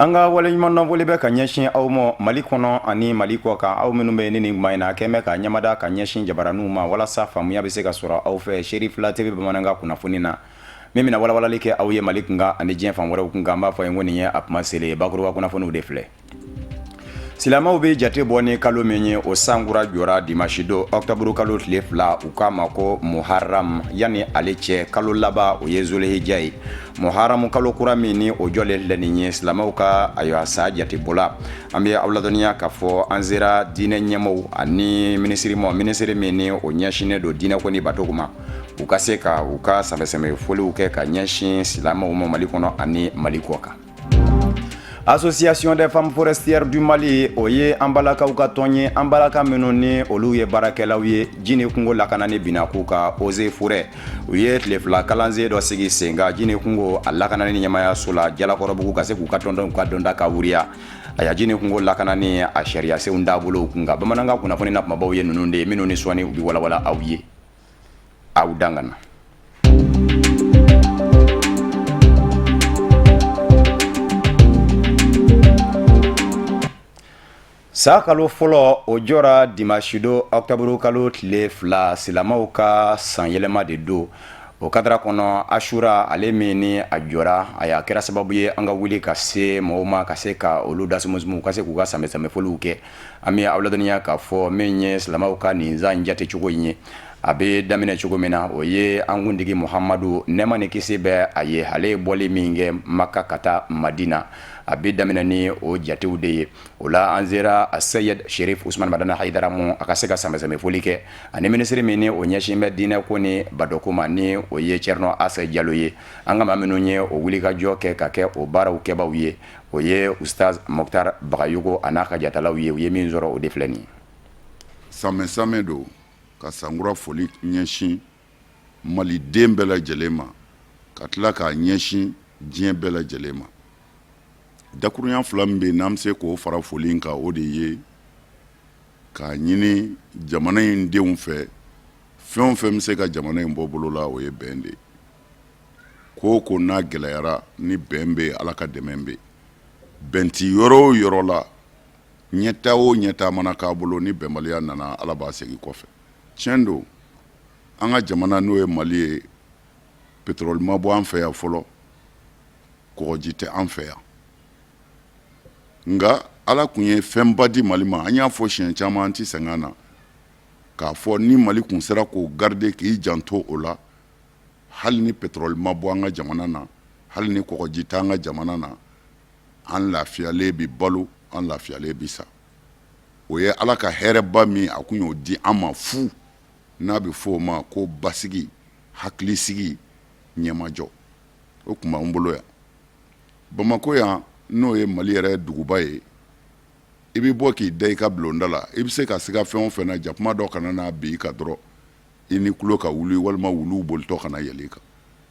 An ka waleɲumandɔnfoli bɛ ka ɲɛsin aw ma Mali kɔnɔ ani Mali kɔ kan, aw minnu bɛ ni nin tuma in na kɛn bɛ ka ɲɛmada ka ɲɛsin jabaraninw ma walasa faamuya bɛ se ka sɔrɔ aw fɛ Cherifla TV bamanankan kunnafoni na min bɛna walawalali kɛ aw ye Mali kunkan ani diɲɛ fan wɛrɛw kunkan. An b'a fɔ ye ko nin ye a kuma selen ye. Bakuruba kunnafoniw de filɛ. Silamɛw bɛ jate bɔ ni kalo min ye, o sankura jɔra dimanche don, octobre kalo tile 2, u k'a ma ko Muharram. Yanni ale cɛ, kalo laban o ye Zulhijja ye. Muharram kalo kura min ni o jɔlen filɛ nin ye silamɛw ka ayiwa san jatebɔla, an bɛ aw ladɔnniya k'a fɔ an sera diinɛ ɲɛmɔgɔw ani minisiri ma, minisiri min ni o ɲɛsinnen don diinɛko ni batoko ma, u ka se ka u ka sanbɛsanbɛ foliw kɛ ka ɲɛsin silamɛw ma Mali kɔnɔ ani Mali kɔ kan. Association des femmes forestières du Mali, o ye an balakaw ka tɔn ye, an balaka minnu ni olu ye baarakɛlaw ye ji ni kungo lakanani binako kan, eaux et forêts. U ye tile 2 kalansen dɔ sigi sen kan ji ni kungo a lakanani ɲɛmayaso la Jalakɔrɔbugu, ka se k'u ka tɔndɔn, u ka dɔnta ka wuriya a ji ni kungo lakanani a sariyasenw taabolow kun kan. Bamanankan kunnafoni na kumabaw ye ninnu de ye, minnu ni sɔɔni u bɛ walawala aw ye. Aw dangana. San kalo fɔlɔ, o jɔra dimanche don, octobre kalo tile 2, silamɛw ka sanyɛlɛma de don. O kadara kɔnɔ, Ashura ale min ni a jɔra, a y'a kɛra sababu ye an ka wuli ka se mɔgɔw ma, ka se ka olu dasumusumu, ka se k'u ka sanbɛsanbɛfoliw kɛ. An bɛ aw ladɔnniya k'a fɔ min ye silamɛw ka nin san jate cogo in ye, a bɛ daminɛ cogo min na, o ye an kuntigi Muhamadu, nɛɛma ni kisi bɛ a ye, ale ye bɔli min kɛ Maka ka taa Madina, a bɛ daminɛ ni o jatew de ye. O la, an sera a Seyid Sherif Usman Madani Hayidara ma, a ka se ka sanbɛsanbɛfoli kɛ, ani minisiri min ni o ɲɛsin bɛ diinɛ ko ni batoko ma, ni o ye Cɛrinɔ Asa Jalo ye. An ka maa minnu ye o wulikajɔ kɛ ka kɛ o baaraw kɛbaw ye, o ye Ustaz Moctar Bagayogo a n'a ka jatalaw ye. U ye min sɔrɔ, o de filɛ nin ye. Sanbɛ sanbɛ don ka sankura foli ɲɛsin maliden bɛɛ lajɛlen ma, ka tila k'a ɲɛsin diɲɛ bɛɛ lajɛlen ma. Dakurunya fila min bɛ yen n'an bɛ se k'o fara foli in kan, o de ye k'a ɲini jamana in denw fɛ, fɛn o fɛn bɛ se ka jamana in bɔ bolo la, o ye bɛn de ye. Ko o ko n'a gɛlɛyara, ni bɛn bɛ yen, Ala ka dɛmɛ bɛ yen. Bɛn ti yɔrɔ o yɔrɔ la, ɲɛtaa o ɲɛtaa mana k'a bolo, ni bɛnbaliya nana, Ala b'a segin kɔfɛ. Tiɲɛ don, an ka jamana n'o ye Mali ye, pétrole ma bɔ an fɛ yan fɔlɔ, kɔgɔji tɛ an fɛ yan, nka Ala kun ye fɛnba di Mali ma. An y'a fɔ siɲɛ caman, an tɛ sɛgɛn na k'a fɔ ni Mali kun sera k'o garder, k'i janto o la, hali ni pétrole ma bɔ an ka jamana na, hali ni kɔgɔji tɛ an ka jamana na, an lafiyalen bi balo, an lafiyalen bi sa. O ye Ala ka hɛrɛba min a kun y'o di an ma fu, n'a bɛ fɔ o ma ko basigi, hakilisigi, ɲɛmajɔ, o tun b'an bolo yan Bamakɔ yan, n'o ye Mali yɛrɛ duguba ye. I bɛ bɔ k'i da i ka bulonda la, i bɛ se ka siga fɛn o fɛn na, jakuma dɔ kana n'a bin i kan dɔrɔn, i ni kulo ka wuli, walima wuluw bolitɔ kana yɛlɛ i kan.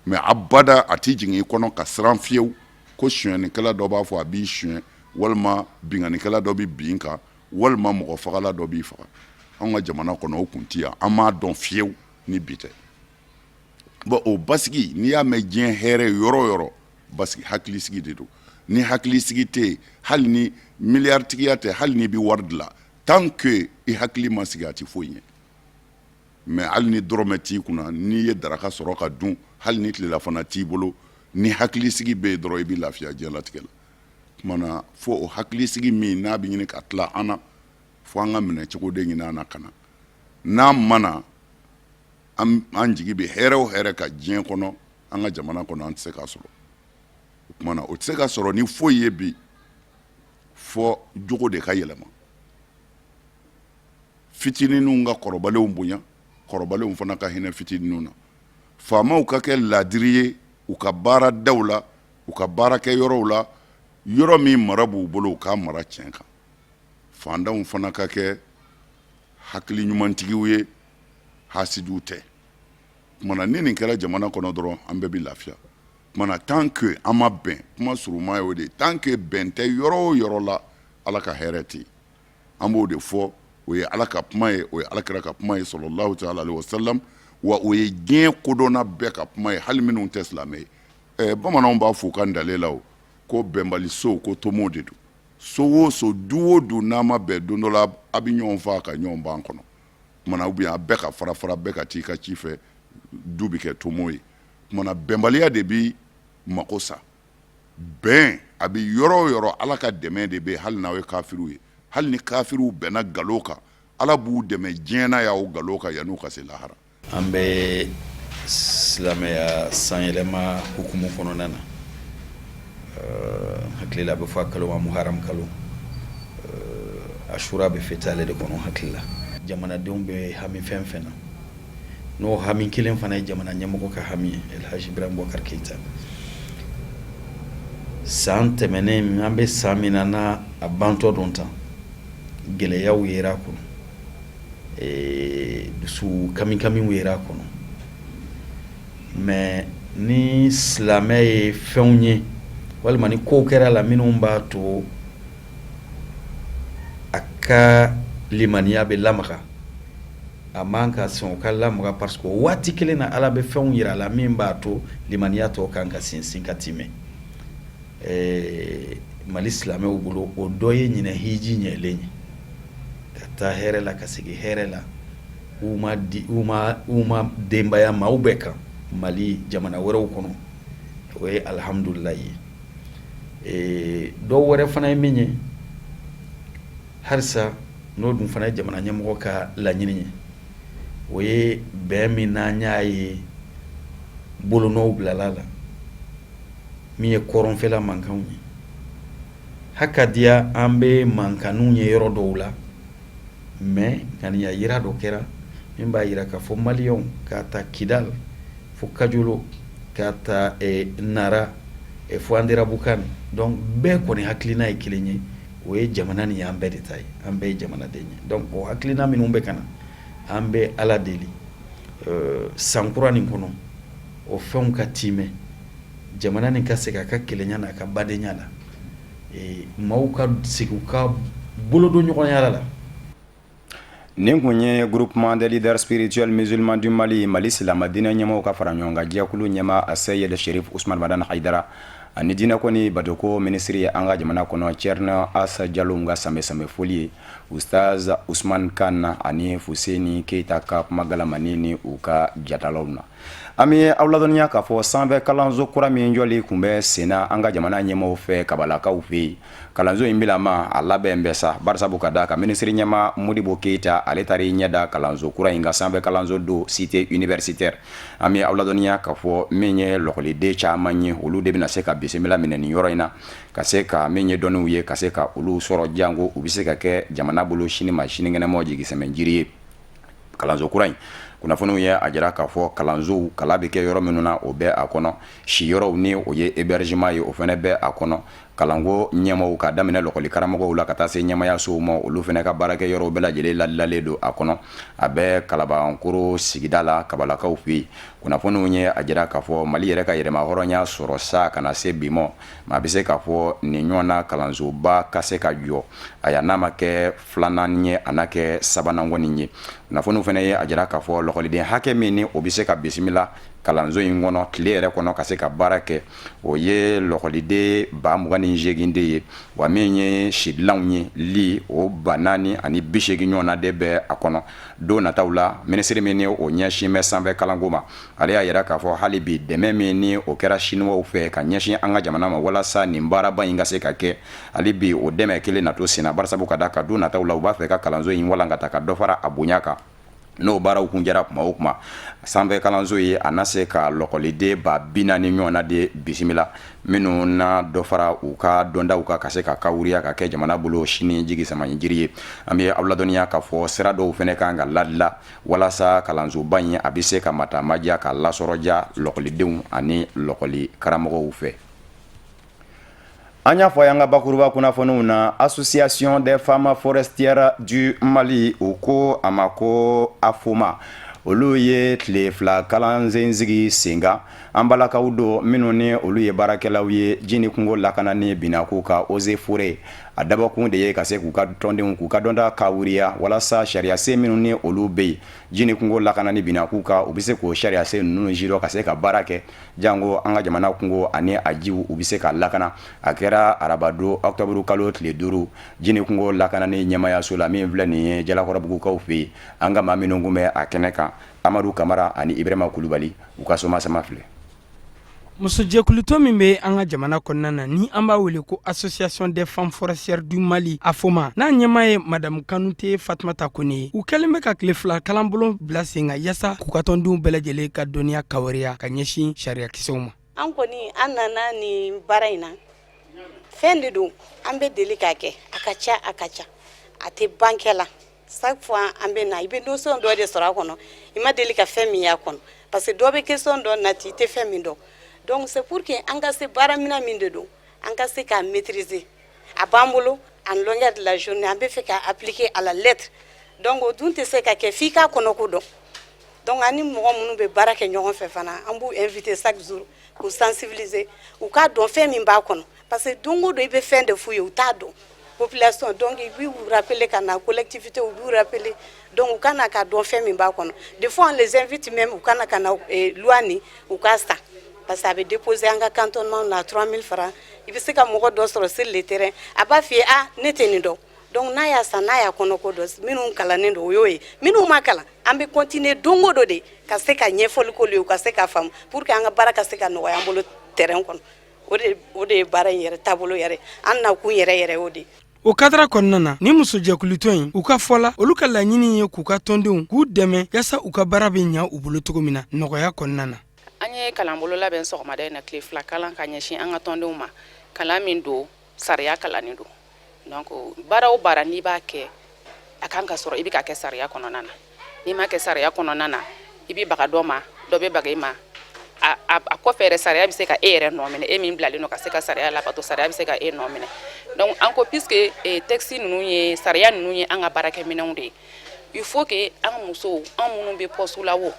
Mais abada a tɛ jigin i kɔnɔ ka siran fiyewu ko sonyɛnikɛla dɔ b'a fɔ a b'i sonyɛ, walima binkannikɛla dɔ bɛ bin i kan, walima mɔgɔ fagala dɔ b'i faga. Anw ka jamana kɔnɔ, o kun tɛ yan, an m'a dɔn fiyewu ni bi tɛ. Bon, o basigi, n'i y'a mɛn diɲɛ hɛrɛ yɔrɔ o yɔrɔ, basigi, hakilisigi de don. Ni hakilisigi tɛ yen, hali ni miliyaritigiya tɛ, hali n'i bɛ wari dilan, tant que i hakili ma sigi, a tɛ foyi ɲɛ. Mais hali ni dɔrɔmɛ t'i kunna, n'i ye daraka sɔrɔ ka dun, hali ni tilelafana t'i bolo, ni hakilisigi bɛ yen dɔrɔn, i bɛ lafiya diɲɛlatigɛ la. Tuma na fo o hakilisigi min n'a bɛ ɲini ka tila an na, fo an ka minɛ cogo de ɲini an na ka na. N'a ma na, an jigi bɛ hɛrɛ o hɛrɛ ka diɲɛ kɔnɔ, an ka jamana kɔnɔ, an tɛ se k'a sɔrɔ. O tuma na, o tɛ se ka sɔrɔ ni foyi ye bi, fɔ jogo de ka yɛlɛma. Fitininw ka kɔrɔbalenw bonya, kɔrɔbalenw fana ka hinɛ fitininw na. Faamaw ka kɛ laadiri ye u ka baaradaw la, u ka baarakɛ yɔrɔw la, yɔrɔ min mara b'u bolo, u k'a mara tiɲɛ kan. Fantanw fana ka kɛ hakili ɲumantigiw ye, hasidiw tɛ. Tuma na ni nin kɛra jamana kɔnɔ dɔrɔn, an bɛɛ bɛ lafiya. Tuma na tant que an ma bɛn, kuma surunman ye o de ye, tant que bɛn tɛ yɔrɔ o yɔrɔ la, Ala ka hɛrɛ tɛ yen. An b'o de fɔ. O ye Ala ka kuma ye, o ye Ala kira ka kuma ye, sallallahu ta'ala alaihi wasallam, wa o ye diɲɛ kodɔnna bɛɛ ka kuma ye, hali minnu tɛ silamɛ ye. Bamananw b'a fɔ u ka ntalen la o. Ko bɛnbali so, ko tomo de don. So o so, du o du, n'a ma bɛn, don dɔ la a bɛ ɲɔgɔn faa ka ɲɔgɔn ban kɔnɔ kumana, ou bien a bɛɛ ka fara fara, bɛɛ ka t'i ka ci fɛ, du bɛ kɛ tomo ye. Kumana, bɛnbaliya de bɛ mako sa. Bɛn a bɛ yɔrɔ o yɔrɔ, Ala ka dɛmɛ de bɛ, hali n'aw ye kafiriw ye. Hali ni kafiriw bɛnna nkalon kan, Ala b'u dɛmɛ diɲɛ na yan o nkalon kan yan'u ka se lahara. An bɛ silamɛya sanyɛlɛma hukumu kɔnɔna na. Hakili la a bɛ fɔ a kalo ma muharam kalo. Asura bɛ fêter ale de kɔnɔ hakili la. Jamanadenw bɛ hami fɛn fɛn na, n'o hami kelen fana ye jamana ɲɛmɔgɔ ka hami ye, Elhaji Ibrahim Boubacar Keita. San tɛmɛnen, an bɛ san min na n'a a bantɔ don tan, gɛlɛyaw yera a kɔnɔ, dusu kamikamiw yera a kɔnɔ. Mais ni silamɛ ye fɛnw ye walima ni kow kɛra la minnu b'a to a ka limaniya bɛ lamaga, a man ka sɔn o ka lamaga, parce que o waati kelen na Ala bɛ fɛnw yira a la min b'a to limaniya tɔ kan ka sinsin ka timɛ. Mali silamɛw bolo, o dɔ ye ɲinɛ hiji ɲɛlen ye, ka taa hɛrɛ la, ka segin hɛrɛ la, u ma denbaya maaw bɛɛ kan Mali jamana wɛrɛw kɔnɔ, o ye alihamdulilayi ye. Dɔw wɛrɛ fana ye min ye halisa, n'o dun fana ye jamana ɲɛmɔgɔ ka laɲini ye, o ye bɛn min n'an y'a ye bolonɔw bilala la, min ye kɔrɔnfɛla mankanw ye. Haka diya an bɛ mankanw ye yɔrɔ dɔw la, mais ŋaniya yira dɔ kɛra min b'a yira k'a fɔ maliyɛnw, k'a ta Kidal fo Kajolo, k'a ta Nara fo Anderabukan, donc bɛɛ kɔni hakilina ye kelen ye, o ye jamana nin y'an bɛɛ de ta ye, an bɛɛ ye jamanaden ye. Donc o hakilina minnu bɛ ka na, an bɛ Ala deli sankura nin kɔnɔ, o fɛnw ka timɛ, jamana nin ka segin a ka kelenya n'a ka badenya la, maaw ka segin u ka bolodonɲɔgɔnya la. Nin kun ye Groupement des leaders spirituels musulmans du Mali, Mali silamɛ diinɛ ɲɛmɔgɔw ka fara ɲɔgɔn kan jɛkulu ɲɛmaa Aseyid Sherif Usman Madani Hayidara ani diinɛko ni batoko minisiri ye an ka jamana kɔnɔ, Thierno Asa Jalo ka sanbɛ foli ye, Ustaz Usman Kan ani Fuseni Keyita ka kuma galamani ni u ka jatalaw na. An bɛ aw ladɔnniya k'a fɔ sanfɛ kalanso kura min jɔli tun bɛ senna an ka jamana ɲɛmaaw fɛ Kabalakaw fɛ yen, kalanso in bilama a labɛn bɛ sa, barisabu ka da kan minisiri ɲɛmaa Modibo Keyita, ale taara i ɲɛ da kalanso kura in kan, sanfɛ kalanso don cité universitaire. An bɛ aw ladɔnniya k'a fɔ min ye lɔkɔliden caman ye, olu de bɛna se ka bisimila minɛ nin yɔrɔ in na, ka se ka min ye dɔnniw ye, ka se ka olu sɔrɔ, janko u bɛ se ka kɛ jamana bolo sini ma sinikɛnɛma jigisɛmɛ jiri ye. Kalanso kura in kunnafoniw ye a jira k'a fɔ kalansow kalan bɛ kɛ yɔrɔ minnu na, o bɛ a kɔnɔ, siyɔrɔw ni o ye hébergement ye, o fana bɛ a kɔnɔ, kalanko ɲɛmaaw ka daminɛ lɔkɔli karamɔgɔw la ka taa se ɲɛmaayasow ma, olu fana ka baarakɛ yɔrɔw bɛɛ lajɛlen ladilalen don a kɔnɔ. A bɛ Kalabankoro sigida la, Kabalakaw fɛ yen. Kunnafoniw ye a jira k'a fɔ Mali yɛrɛ ka yɛrɛmahɔrɔnya sɔrɔ sa ka na se bi ma, maa bɛ se k'a fɔ nin ɲɔgɔn na kalansoba ka se ka jɔ, aya, n'a ma kɛ filanan ye, a n'a kɛ sabanan kɔni ye. Kunnafoniw fana ye a jira k'a fɔ lɔkɔliden hakɛ min ni o bɛ se ka bisimila kalanso in kɔnɔ tile yɛrɛ kɔnɔ ka se ka baara kɛ, o ye lɔkɔliden 28,000 de ye. Wa min ye sidilanw ye, li o 4080 ɲɔgɔn na de bɛ a kɔnɔ. Don nataw la, minisiri min ni o ɲɛsin bɛ sanfɛ kalanko ma, ale y'a yira k'a fɔ hali bi dɛmɛ min ni o kɛra Siniwaw fɛ ka ɲɛsin an ka jamana ma walasa nin baaraba in ka se ka kɛ, hali bi o dɛmɛ kelen na to senna, barisabu ka da kan don nataw la u b'a fɛ ka kalanso in walankata ka dɔ fara a bonya kan. N'o baaraw kun jɛra kuma o kuma, sanfɛ kalanso ye a na se ka lɔkɔliden 40,000 ɲɔgɔn na de bisimila, minnu na dɔ fara u ka dɔndaw kan ka se ka kawuriya ka kɛ jamana bolo sini jigi sama jiri ye. An bɛ aw ladɔnniya k'a fɔ sira dɔw fana kan ka ladila walasa kalansoba in a bɛ se ka matamaja ka lasɔrɔja lɔkɔlidenw ani lɔkɔli karamɔgɔw fɛ. An y'a fɔ an ka bakuruba kunnafoniw na, Association des femmes forestières du Mali, u ko a ma ko AFOMA, olu ye tile 2 kalansen sigi sen kan. An balakaw don minnu ni olu ye baarakɛlaw ye ji ni kungo lakanani binako ka eaux et forêts. A dabɔkun de ye ka se k'u ka tɔndenw k'u ka dɔnta kawuriya walasa sariyasen minnu ni olu bɛ yen ji ni kungo lakanani binna k'u kan, u bɛ se k'o sariyasen ninnu sidɔn ka se ka baara kɛ janko an ka jamana kungo ani a jiw u bɛ se ka lakana. A kɛra arabadon octobre kalo tile 5 ji ni kungo lakanani ɲɛmaayaso la min filɛ nin ye Jalakɔrɔbugukaw fɛ yen. An ka maa minnu tun bɛ a kɛnɛ kan, Amadu Kamara ani Ibrahima Kulubali, u ka soma sama filɛ. Musojɛkulutɔn min bɛ an ka jamana kɔnɔna na ni an b'a wele ko Association des femmes forestières du Mali AFOMA, n'a ɲɛmaa ye Madamu Kanute Fatumata Kone ye, u kɛlen bɛ ka tile 2 kalanbulon bila sen kan yaasa k'u ka tɔndenw bɛɛ lajɛlen ka dɔnniya kawariya ka ɲɛsin sariyakisɛw ma. An kɔni an nana nin baara in na, fɛn de don an bɛ deli k'a kɛ, a ka ca a ka ca, a tɛ ban kɛ la. Chaque fois an bɛ na, i bɛ notion dɔ de sɔrɔ a kɔnɔ, i ma deli ka fɛn min y'a kɔnɔ, parce que dɔ bɛ question dɔ nati i tɛ fɛn min dɔn. Donc c'est pour que an ka se baara minɛn min de don, an ka se k'a maîtriser. A b'an bolo en longueur de la journée, an bɛ fɛ k'a appliquer à la lettre. Donc o dun tɛ se ka kɛ f'i k'a kɔnɔko dɔn. Donc an ni mɔgɔ minnu bɛ baara kɛ ɲɔgɔn fɛ fana, an b'u inviter chaque jour k'u sensibiliser, u k'a dɔn fɛn min b'a kɔnɔ, parce que don o don i bɛ fɛn de f'u ye, u t'a dɔn, population. Donc i b'u rappeler ka na collectivité, u b'u rappeler, donc u ka na k'a dɔn fɛn min b'a kɔnɔ. Des fois on les invite même u ka na ka na loi nin u k'a san, parce que a bɛ déposer an ka cantonnement na 3000 francs. I bɛ se ka mɔgɔ dɔ sɔrɔ sur le terrain, a b'a f'i ye: ah, ne tɛ nin dɔn. Donc n'a y'a san, n'a y'a kɔnɔko dɔn, minnu kalannen don o y'o ye, minnu ma kalan, an bɛ continuer don o don de ka se ka ɲɛfɔli k'olu ye, u ka se k'a faamu, pour que an ka baara ka se ka nɔgɔya an bolo terrain kɔnɔ. O de ye baara in yɛrɛ taabolo yɛrɛ, an nakun yɛrɛ yɛrɛ o de. O kadara kɔnɔna na, ni musojɛkulutɔn in, u ka fɔ la, olu ka laɲini ye k'u ka tɔndenw k'u dɛmɛ yaasa u ka baara bɛ ɲa u bolo cogo min na nɔgɔya kɔnɔna na. An ye kalanbolo labɛn sɔgɔmada in na, tile 2 kalan ka ɲɛsin an ka tɔndenw ma. Kalan min don, sariya kalannen don. Donc baara o baara n'i b'a kɛ, a kan ka sɔrɔ i bɛ ka kɛ sariya kɔnɔna na. N'i ma kɛ sariya kɔnɔna na, i bɛ baga dɔ ma, dɔ bɛ baga i ma. A kɔfɛ yɛrɛ, sariya bɛ se ka e yɛrɛ nɔ minɛ, e min bilalen don ka se ka sariya labato, sariya bɛ se ka e nɔ minɛ. Donc an ko, puisque texte ninnu ye, sariya ninnu ye an ka baarakɛminɛnw de ye, il faut que an musow, an minnu bɛ poste la o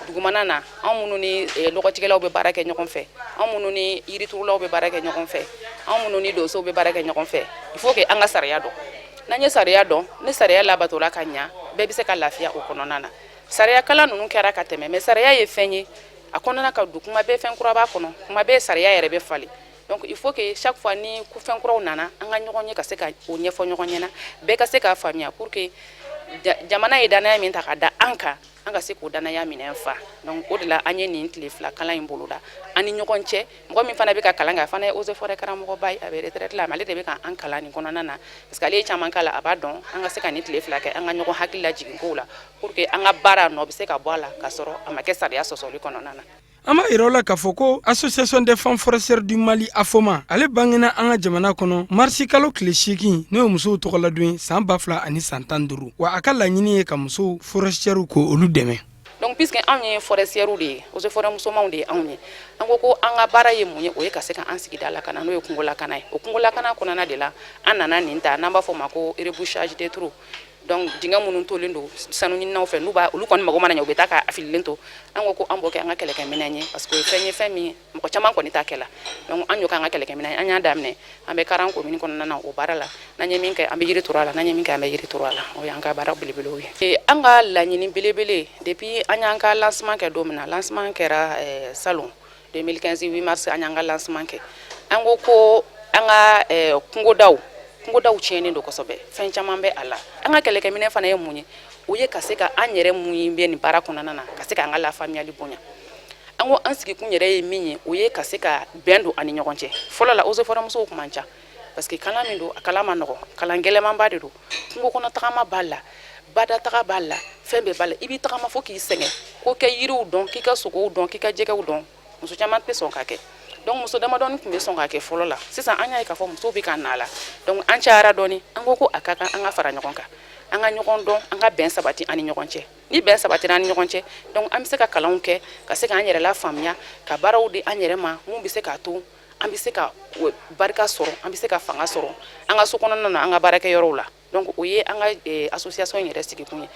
dugumana na, an minnu ni lɔgɔtigɛlaw bɛ baara kɛ ɲɔgɔn fɛ, an minnu ni yiriturulaw bɛ baara kɛ ɲɔgɔn fɛ, an minnu ni donsow bɛ baara kɛ ɲɔgɔn fɛ, il faut que an ka sariya dɔn. N'an ye sariya dɔn, ni sariya labatola ka ɲa, bɛɛ bɛ se ka lafiya o kɔnɔna na. Sariya kalan ninnu kɛra ka tɛmɛ, mais sariya ye fɛn ye, a kɔnɔna ka don, kuma bɛɛ fɛn kura b'a kɔnɔ, kuma bɛɛ sariya yɛrɛ bɛ falen. Donc il faut que chaque fois ni fɛn kuraw nana, an ka ɲɔgɔn ye ka se ka o ɲɛfɔ ɲɔgɔn ɲɛna, bɛɛ ka se k'a faamuya, pour que jamana ye danaya min ta ka da an kan, an ka se k'o danaya minɛn fa. Donc o de la an ye nin tile 2 kalan in boloda an ni ɲɔgɔn cɛ. Mɔgɔ min fana bɛ ka kalan kɛ, a fana ye eaux et forêts karamɔgɔba ye, a bɛ retraite la, mais ale de bɛ ka an kalan nin kɔnɔna na, parce que ale ye caman k'a la, a b'a dɔn. An ka se ka nin tile 2 kɛ, an ka ɲɔgɔn hakili lajigin kow la, pour que an ka baara nɔ bɛ se ka bɔ a la ka sɔrɔ a ma kɛ sariya sɔsɔli kɔnɔna na. An b'a yira la k'a fɔ ko Association des femmes forestières du Mali AFOMA, ale bangena an ka jamana kɔnɔ marisi kalo tile 8, n'o ye musow tɔgɔladon ye, san 2015. Wa a ka laɲini ye ka musow forestières ko olu dɛmɛ. Donc puisque anw ye forestières de ye, eaux et forêts musomanw de ye anw ye, an ko ko an ka baara ye mun ye? O ye ka se ka an sigida lakana, n'o ye kungo lakana ye. O kungo lakana kɔnɔna de la, an nana nin ta n'an b'a fɔ o ma ko rebouchage des trous. Donc dingɛ minnu tolen don sanu ɲininaw fɛ, n'u b'a olu kɔni mago mana ɲɛ, u bɛ taa k'a fililen to, an ko ko an b'o kɛ an ka kɛlɛkɛminɛn ye, parce que o ye fɛn ye, fɛn min mɔgɔ caman kɔni t'a kɛ la. Donc an y'o kɛ an ka kɛlɛkɛminɛn ye. An y'a daminɛ, an bɛ Karan commune kɔnɔna na o baara la. N'an ye min kɛ, an bɛ yiri turu a la. N'an ye min kɛ, an bɛ yiri turu a la. O y'an ka baara belebelew ye. An ka laɲini belebele, depuis an y'an ka lancement kɛ don min na, lancement kɛra salon 2015 8 mars, an y'an ka lancement kɛ, an ko ko an ka kungodaw tiɲɛnen don kosɛbɛ, fɛn caman bɛ a la. An ka kɛlɛkɛminɛ fana ye mun ye? O ye ka se ka an yɛrɛ mun bɛ nin baara kɔnɔna na, ka se k'an ka lafaamuyali bonya. An ko an sigikun yɛrɛ ye min ye, o ye ka se ka bɛn don an ni ɲɔgɔn cɛ. Fɔlɔ la, eaux et forêts musow tun man ca, parce que kalan min don, a kalan ma nɔgɔ, kalan gɛlɛmanba de don. Kungo kɔnɔ tagama b'a la, bada taga b'a la, fɛn bɛɛ b'a la. I b'i tagama fo k'i sɛgɛn ko kɛ yiriw dɔn, k'i ka sogow dɔn, k'i ka jɛgɛw dɔn. Muso caman tɛ sɔn ka kɛ. Donc muso damadɔni tun bɛ sɔn ka kɛ fɔlɔ la. Sisan an y'a ye k'a fɔ musow bɛ ka na la, donc an cayara dɔɔni. An ko ko a ka kan an ka fara ɲɔgɔn kan, an ka ɲɔgɔn dɔn, an ka bɛn sabati an ni ɲɔgɔn cɛ. Ni bɛn sabatira an ni ɲɔgɔn cɛ, donc an bɛ se ka kalanw kɛ, ka se k'an yɛrɛ la faamuya, ka baaraw di an yɛrɛ ma, mun bɛ se k'a to an bɛ se ka barika sɔrɔ, an bɛ se ka fanga sɔrɔ an ka so kɔnɔna na, an ka baarakɛyɔrɔw la. Donc o ye an ka association yɛrɛ sigikun ye.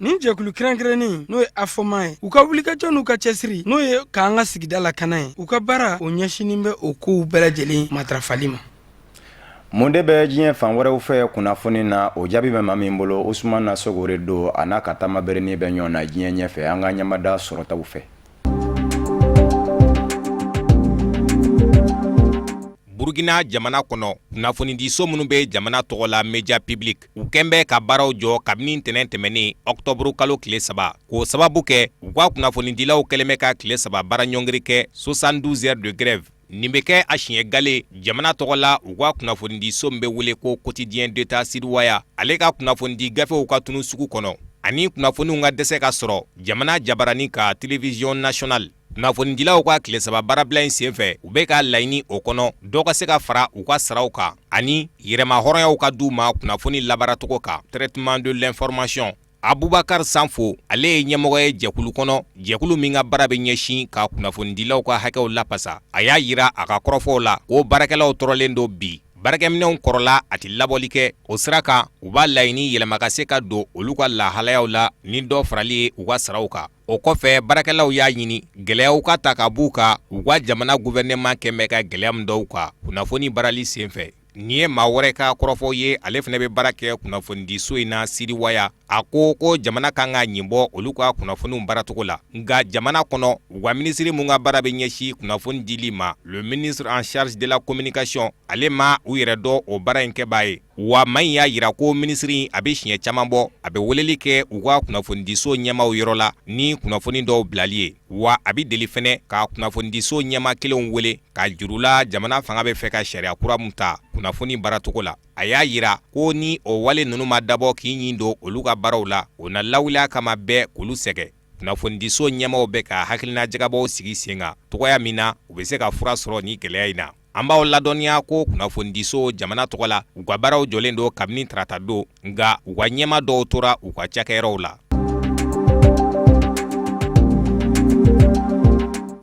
Nin jɛkulu kɛrɛnkɛrɛnnen, n'o ye AFOMA ye, u ka wulikajɔ n'u ka cɛsiri, n'o ye k'an ka sigida lakana ye, u ka baara o ɲɛsinin bɛ o kow bɛɛ lajɛlen matarafali ma. Mun de bɛ diɲɛ fan wɛrɛw fɛ kunnafoni na, o jaabi bɛ maa min bolo, Usumana Sogore don, a n'a ka taama berenin bɛ ɲɔgɔn na diɲɛ ɲɛfɛ. An ka ɲamada sɔrɔtaw fɛ. Burukina jamana kɔnɔ, kunnafonidiso minnu bɛ jamana tɔgɔ la média public, u kɛn bɛ ka baaraw jɔ kabini ntɛnɛn tɛmɛnen ɔkutɔburu kalo tile 3, k'o sababu kɛ u ka kunnafonidilaw kɛlen bɛ ka tile 3 baara ɲɔngiri kɛ 72 heures de grève. Nin bɛ kɛ a siɲɛ gale jamana tɔgɔ la u ka kunnafonidiso min bɛ wele ko Quotidien d'État Sidwaya, ale ka kunnafonidi gafew ka tunu sugu kɔnɔ ani kunnafoniw ka dɛsɛ ka sɔrɔ jamana jabarani kan télévision nationale. Kunnafonidilaw ka tile 3 baarabila in senfɛ, u bɛ ka laɲini o kɔnɔ dɔ ka se ka fara u ka saraw kan ani yɛrɛmahɔrɔnyaw ka d'u ma kunnafoni labaaracogo kan, traitement de l'information. Abubakar Sanfo, ale ye ɲɛmɔgɔ ye jɛkulu kɔnɔ, jɛkulu min ka baara bɛ ɲɛsin ka kunnafonidilaw ka hakɛw lapasa. A y'a jira a ka kɔrɔfɔw la ko baarakɛlaw tɔɔrɔlen don bi, baarakɛminɛnw kɔrɔla, a tɛ labɔli kɛ. O sira kan, u b'a laɲini yɛlɛma ka se ka don olu ka lahalayaw la ni dɔ farali ye u ka saraw kan. O kɔfɛ, baarakɛlaw y'a ɲini gɛlɛyaw ka ta ka b'u kan, u ka jamana gouvernement kɛn bɛ ka gɛlɛya min da u kan kunnafoni baarali senfɛ. Nin ye maa wɛrɛ ka kɔrɔfɔ ye, ale fana bɛ baara kɛ kunnafonidiso in na Sidiwaya. A ko ko jamana kan ka ɲin bɔ olu ka kunnafoniw baaracogo la. Nka jamana kɔnɔ, u ka minisiri min ka baara bɛ ɲɛsin kunnafoni dili ma, le ministre en charge de la communication, ale ma u yɛrɛ dɔn o baara in kɛbaa ye. Wa maa in y'a jira ko minisiri in a bɛ siɲɛ caman bɔ, a bɛ weleli kɛ u ka kunnafonidiso ɲɛmaaw yɔrɔ la ni kunnafoni dɔw bilali ye. Wa a bɛ deli fana ka kunnafonidiso ɲɛmaa kelenw wele k'a jir'u la jamana fanga bɛ fɛ ka sariya kura min ta kunnafoni baaracogo la. A y'a jira ko ni o wale ninnu ma dabɔ k'i ɲin don olu ka baaraw la, o na lawuli a kama bɛɛ k'olu sɛgɛn. Kunnafonidiso ɲɛmaaw bɛ ka hakilina jagabɔw sigi sen kan cogoya min na u bɛ se ka fura sɔrɔ nin gɛlɛya in na. An b'aw ladɔnniya ko kunnafonidiso jamana tɔgɔ la, u ka baaraw jɔlen don kabini tarata don, nka u ka ɲɛmaa dɔw tora u ka cakɛyɔrɔw la.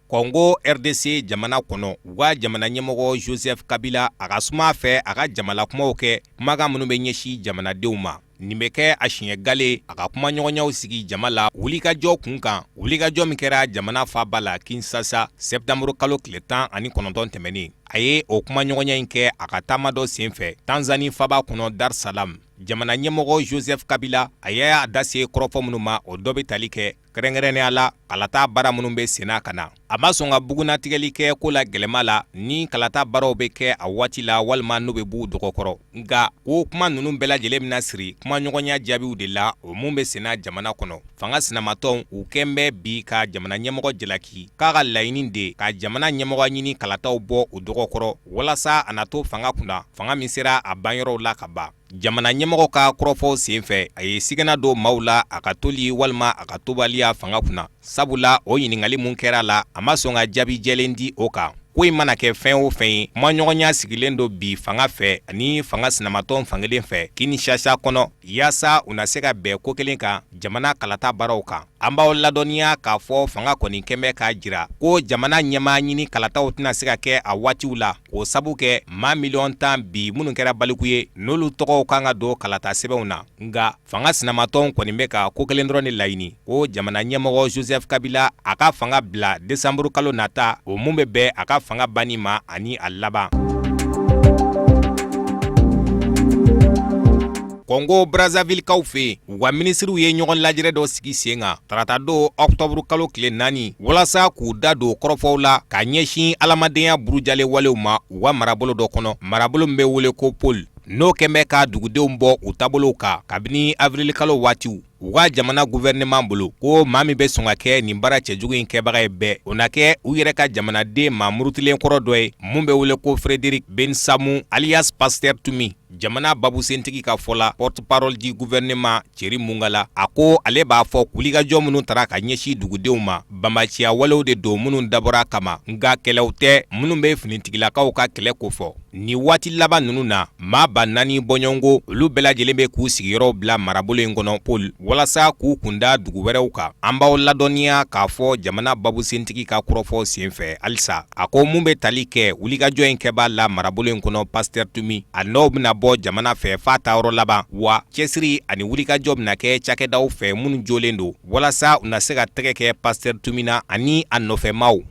Kɔngo RDC jamana kɔnɔ, u ka jamana ɲɛmɔgɔ Joseph Kabila, a ka suma fɛ a ka jamalakumaw kɛ, kumakan minnu bɛ ɲɛsin jamanadenw ma. Nin bɛ kɛ a siɲɛ gale a ka kumaɲɔgɔnyaw sigi jama la wulikajɔ kun kan, wulikajɔ min kɛra jamana faaba la Kinshasa sɛptanburu kalo tile 19 tɛmɛnen. A ye o kumaɲɔgɔnya in kɛ a ka taama dɔ senfɛ Tanzanie faaba kɔnɔ Dar Salam. Jamana ɲɛmɔgɔ Joseph Kabila, a y'a da se kɔrɔfɔ minnu ma, o dɔ bɛ tali kɛ kɛrɛnkɛrɛnnenya la kalata baara minnu bɛ senna ka na. A ma sɔn ka bugunnatigɛli kɛ ko la gɛlɛma la ni kalata baaraw bɛ kɛ a waati la walima n'u bɛ b'u dɔgɔkɔrɔ. Nka ko kuma ninnu bɛɛ lajɛlen bɛna siri kumaɲɔgɔnya jaabiw de la, o mun bɛ senna jamana kɔnɔ. Fanga sinamatɔnw, u kɛn bɛ bi ka jamana ɲɛmɔgɔ jalaki k'a ka laɲini de ka jamana ɲɛmɔgɔ ɲini kalataw bɔ u dɔgɔkɔrɔ walasa a na to fanga kunna, fanga min sera a banyɔrɔw la ka ban. Jamana ɲɛmɔgɔ ka kɔrɔfɔw senfɛ, a ye sigana don maaw la a ka toli walima a ka tobaliya fanga kunna, sabula o ɲininkali mun kɛra a la, a ma sɔn ka jaabi jɛlen di o kan. Ko in mana kɛ fɛn o fɛn ye, kumaɲɔgɔnya sigilen don bi fanga fɛ ani fanga sinamatɔn fankelen fɛ Kinshasa kɔnɔ, yaasa u na se ka bɛn ko kelen kan jamana kalata baaraw kan. An b'aw ladɔnniya k'a fɔ fanga kɔni kɛn bɛ k'a jira ko jamana ɲɛmaa ɲini kalataw tɛna se ka kɛ a waatiw la, k'o sabu kɛ maa miliyɔn 10 bi minnu kɛra baliku ye, n'olu tɔgɔw kan ka don kalata sɛbɛnw na. Nka fanga sinamatɔnw kɔni bɛ ka ko kelen dɔrɔn de laɲini, ko jamana ɲɛmɔgɔ Joseph Kabila a ka fanga bila desanburu kalo nata, o mun bɛ bɛn a ka fanga banni ma ani a laban. Kɔngo Brazzavillekaw fɛ yen, u ka minisiriw ye ɲɔgɔn lajɛrɛ dɔ sigi sen kan taratadon ɔkutɔburu kalo tile 4 walasa k'u da don kɔrɔfɔw la ka ɲɛsin adamadenya burujalen walew ma u ka marabolo dɔ kɔnɔ, marabolo min bɛ wele ko Pool, n'o kɛn bɛ ka dugudenw bɔ u taabolow kan kabini awirilikalo waatiw. U ka jamana gouvernement bolo ko maa min bɛ sɔn ka kɛ nin baara cɛjugu in kɛbaga ye bɛɛ, o na kɛ u yɛrɛ ka jamanaden maa murutilen kɔrɔ dɔ ye mun bɛ wele ko Frédéric Bensamou alias Pasteur Tumi. Jamana babusentigi ka fɔ la, porte-parole du gouvernement Thierry Mungala, a ko ale b'a fɔ wulikajɔ minnu tara ka ɲɛsin dugudenw ma, banbaanciya walew de don minnu dabɔra kama, nka kɛlɛw tɛ minnu bɛ finitigilakaw ka kɛlɛ kofɔ. Nin waati laban ninnu na, maa 4000 bɔɲɔgɔnko, olu bɛɛ lajɛlen bɛ k'u sigiyɔrɔw bila marabolo in kɔnɔ Pool walasa k'u kunda dugu wɛrɛw kan. An b'aw ladɔnniya k'a fɔ jamana babusentigi ka kɔrɔfɔ senfɛ halisa, a ko mun bɛ tali kɛ wulikajɔ in kɛbaa la marabolo in kɔnɔ Pasteur Tumi, a nɔw bɛna bɔ jamana fɛ f'a taayɔrɔ laban, wa cɛsiri ani wulikajɔ bɛna kɛ cakɛdaw fɛ minnu jɔlen don walasa u na se ka tɛgɛ kɛ Pasteur Tumi na ani a nɔfɛmaw.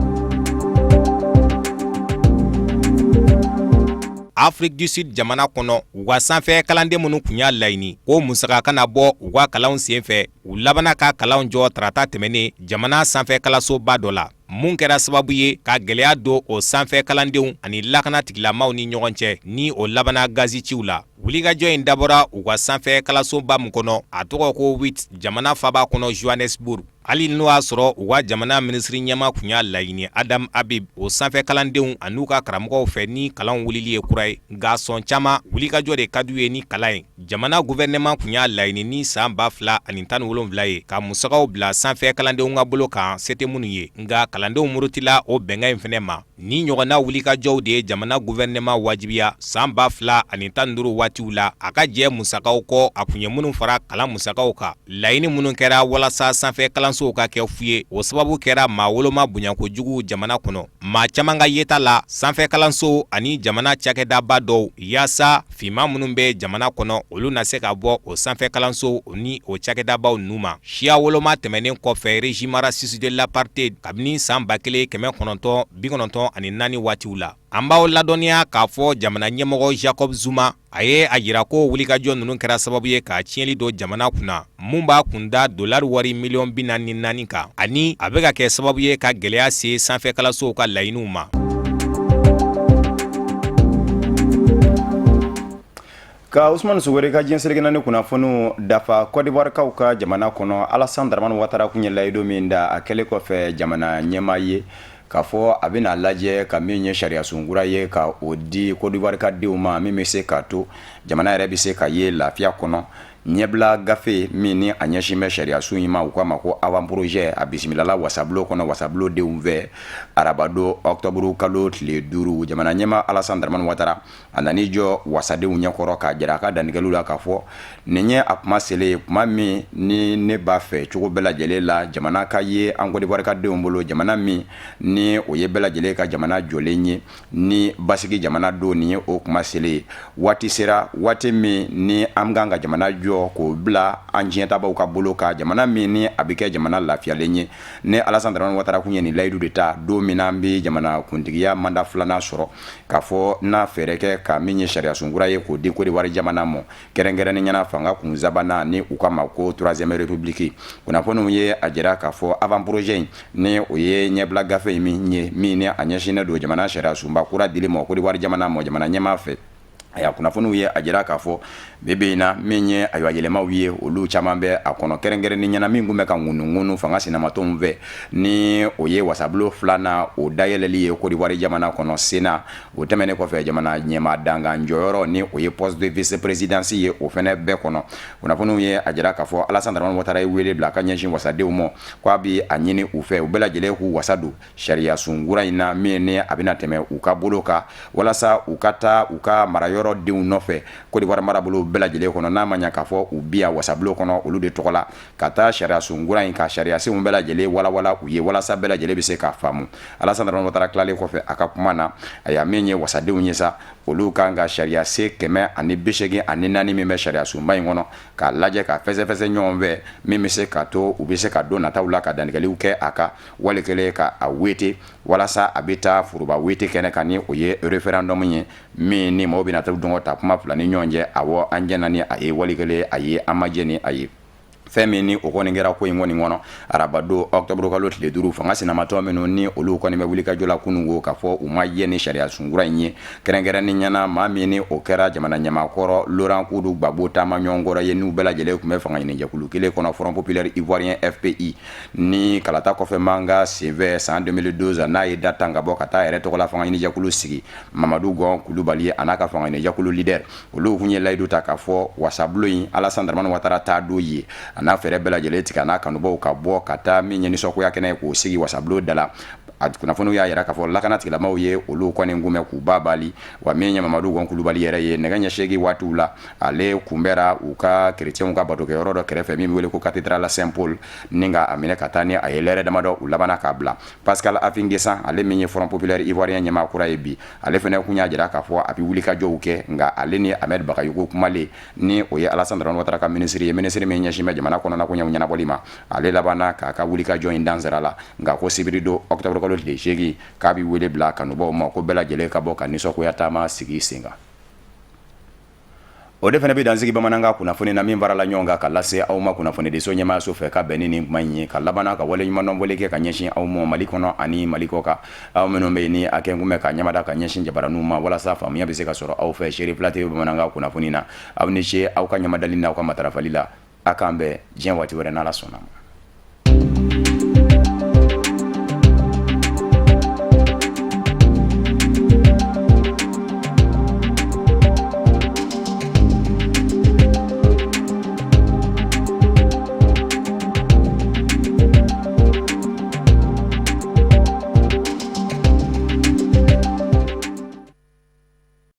Afrique du Sud jamana kɔnɔ, u ka sanfɛ kalanden minnu tun y'a laɲini ko musaka kana bɔ u ka kalanw senfɛ, u labanna ka kalanw jɔ tarata tɛmɛnen jamana sanfɛ kalansoba dɔ la, mun kɛra sababu ye ka gɛlɛya don o sanfɛ kalandenw ani lakana tigilamaw ni ɲɔgɔn cɛ, ni o labanna gaziciw la. Wulikajɔ in dabɔra u ka sanfɛ kalansoba min kɔnɔ, a tɔgɔ ko Wits, jamana faaba kɔnɔ Johannesburg. Hali n'o y'a sɔrɔ u ka jamana minisiri ɲɛmaa tun y'a laɲini Adam Habib o sanfɛ kalandenw an'u ka karamɔgɔw fɛ ni kalanw wulili ye kura ye, nka sɔn caman wulikajɔ de ka d'u ye ni kalan ye. Jamana gouvernement tun y'a laɲini ni san 2017 ye ka musakaw bila sanfɛ kalandenw ka bolo kan se tɛ minnu ye, nka kalandenw murutila o bɛnkan in fɛnɛ ma. Ni ɲɔgɔnna wulikajɔw de ye jamana gouvernement wajibiya san 2015 waatiw la a ka jɛ musakaw kɔ a kun ye minnu fara kalan musakaw kan. Laɲini minnu kɛra walasa sanfɛ kalansow ka kɛ fu ye, o sababu kɛra maa woloma bonyakojugu jamana kɔnɔ. Maa caman ka yeta la, sanfɛ kalansow ani jamana cakɛdaba dɔw, yaasa finman minnu bɛ jamana kɔnɔ, olu na se ka bɔ o sanfɛ kalansow ni o cakɛdabaw ninnu ma. Siya woloma tɛmɛnen kɔfɛ régime raciste de l'apartheid kabini san 1994 waatiw la. An b'aw ladɔnniya k'a fɔ jamana ɲɛmɔgɔ Jacob Zuma, a ye a jira ko wulikajɔ ninnu kɛra sababu ye ka tiɲɛli don jamana kunna, mun b'a kun da dolari wari miliyɔn 44 kan, ani a bɛ ka kɛ sababu ye ka gɛlɛya se sanfɛ kalansow ka laɲiniw ma. Ka Usumani Sogore ka diɲɛ seleke naani kunnafoniw dafa, Côte d'Ivoire kaw ka jamana kɔnɔ, Alassane Dramane Ouattara kun ye layidu min da a kɛlen kɔfɛ jamana ɲɛmaa ye, k'a fɔ a bɛna lajɛ ka min ye sariyasun kura ye ka o di Côte d'Ivoire ka denw ma, min bɛ se k'a to jamana yɛrɛ bɛ se ka ye lafiya kɔnɔ. Ɲɛbila gafe min ni a ɲɛsin bɛ sariyasun in ma, u k'a ma ko avant-projet, a bisimilala wasabulon kɔnɔ wasabulon denw fɛ arabadon octobre kalo tile 5. Jamana ɲɛmaa Alassane Dramane Ouattara a nan'i jɔ wasadenw ɲɛkɔrɔ k'a jira a ka dantigɛliw la k'a fɔ nin ye a kuma selen ye, kuma min ni ne b'a fɛ cogo bɛɛ lajɛlen la jamana ka ye an Côte d'Ivoire ka denw bolo, jamana min ni o ye bɛɛ lajɛlen ka jamana jɔlen ye ni basigi jamana don. Nin ye o kuma selen ye. Waati sera, waati min ni an kan ka jamana jɔ k'o bila an diɲɛtabaw ka bolo kan, jamana min ni a bɛ kɛ jamana lafiyalen ye. Ne Alassane Dramane Ouattara kun ye nin layidu de ta don min n'an bɛ jamana kuntigiya mandat filanan sɔrɔ, k'a fɔ n'a fɛɛrɛ kɛ ka min ye sariyasun kura ye k'o di Côte d'Ivoire jamana ma, kɛrɛnkɛrɛnnenya la fanga kun sabanan ni u k'a ma ko troisième république. Kunnafoniw ye a jira k'a fɔ avant-projet in, ni o ye ɲɛbila gafe in min ye, min ni a ɲɛsinnen don jamana sariyasunba kura dili ma Côte d'Ivoire jamana ma jamana ɲɛmaa fɛ. Ayiwa, kunnafoniw ye a jira k'a fɔ bi bi in na, min ye ayiwa yɛlɛmaw ye, olu caman bɛ a kɔnɔ, kɛrɛnkɛrɛnnenya la min tun bɛ ka ŋunuŋunu fanga sinamatɔnw fɛ, ni o ye wasabulon filanan o dayɛlɛli ye Côte d'Ivoire jamana kɔnɔ Sénat. O tɛmɛnen kɔfɛ, jamana ɲɛmaa dankan jɔyɔrɔ, ni o ye poste de vice présidence ye, o fɛnɛ bɛɛ kɔnɔ. Kunnafoniw ye a jira k'a fɔ Alassane Dramane Ouattara ye wele bila ka ɲɛsin wasadenw ma, k'a bɛ a ɲini u fɛ u bɛɛ lajɛlen k'u wasa don sariyasun kura in na, min ni a bɛna tɛmɛ u ka bolo kan, walasa u ka taa u ka marayɔrɔ denw nɔfɛ Côte d'Ivoire marabolo bɛɛ lajɛlen kɔnɔ, n'a ma ɲɛ k'a fɔ u bi yan wasabulon kɔnɔ olu de tɔgɔ la, ka taa sariyasun kura in ka sariyasenw bɛɛ lajɛlen walawala u ye, walasa bɛɛ lajɛlen bɛ se k'a faamu. Alassane Dramane Ouattara tilalen kɔfɛ a ka kuma na, a min ye wasadenw ye sa, olu kan ka sariyasen 184 min bɛ sariyasunba in kɔnɔ, k'a lajɛ ka fɛsɛfɛsɛ ɲɔgɔn fɛ, min bɛ se ka to u bɛ se ka don nataw la ka dantigɛliw kɛ a kan, wali kelen ka a wete walasa a bɛ taa foroba wete kɛnɛ kan, ni o ye référendum ye, min ni maaw bɛna taa dɔngɔ ta kuma fila ni ɲɔgɔn cɛ: awɔ, an jɛnna ni a ye, wali kelen ayi, an ma jɛn ni a ye. Fɛn min ni o kɔni kɛra ko in kɔni kɔnɔ arabadon octobre kalo tile 5, fanga sinamatɔn minnu ni olu kɔni bɛ wulikajɔ la kunun ko k'a fɔ u ma jɛn ni sariya sunkura in ye, kɛrɛnkɛrɛnnenya na maa min ni o kɛra jamana ɲɛmaa kɔrɔ Laurent Koudou Gbagbo taama ɲɔgɔnkɔrɔ ye, n'u bɛɛ lajɛlen tun bɛ fanga ɲinijɛkulu kelen kɔnɔ, Front populaire ivoirien FPI, ni kalata kɔfɛ mankan senfɛ san 2012, n'a ye da tan ka bɔ ka taa yɛrɛ tɔgɔla fanga ɲinijɛkulu sigi. Mamadu Gɔn Kulubali a n'a ka fanga ɲinijɛkulu leader, olu tun ye layidu ta k'a fɔ wasabulon in, Alassane Dramane Ouattara taa don ye, a n'a fɛɛrɛ bɛɛ lajɛlen tigɛ, a n'a kanubaw ka bɔ ka taa min ye nisɔngoya kɛnɛ ye k'o sigi wasabulon da la. A kunnafoniw y'a jira k'a fɔ lakana tigilamaw ye olu kɔni kunbɛn k'u ba bali. Wa min ye Mamadu Gɔn Kulubali yɛrɛ ye, nɛgɛ ɲɛ 8 waatiw la, ale kunbɛra u ka kerecɛnw ka batokɛyɔrɔ dɔ kɛrɛfɛ min bɛ wele ko cathédrale Saint Paul, ni ka a minɛ ka taa ni a ye lɛrɛ damadɔ, u labanna k'a bila. Pascal Affi-N'Guessan, ale min ye Front populaire ivoirien ɲɛmaa kura ye bi, ale fana kun y'a jira k'a fɔ a bɛ wulikajɔw kɛ, nka ale ni Ahmed Bagayogo kumalen, ni o ye Alassane Dramane Ouattara ka minisiri ye, minisiri min ɲɛsin bɛ jamana kɔnɔna koɲɛw ɲɛnabɔli ma, ale labanna k'a ka wulikajɔ in dan sira la. Nka ko sibiri don octobre kalo tile 8, k'a bɛ wele bila kanubaw ma ko bɛɛ lajɛlen ka bɔ ka nisɔngoya taama sigi sen kan. O de fana bɛ dansigi bamanankan kunnafoni na min farala ɲɔgɔn kan ka lase aw ma kunnafonidiso ɲɛmaayaso fɛ ka bɛn ni nin kuma in ye, ka laban ka waleɲumandɔn kɛ ka ɲɛsin aw ma Mali kɔnɔ ani Mali kɔ kan, aw minnu bɛ yen ni a kɛ kun bɛ ka ɲamada ka ɲɛsin jabaraninw ma walasa faamuya bɛ se ka sɔrɔ aw fɛ Serifila TV bamanankan kunnafoni na. Aw ni ce aw ka ɲamadali n'aw ka matarafali la. A k'an bɛn diɲɛ waati wɛrɛ n'Ala sɔnna ma.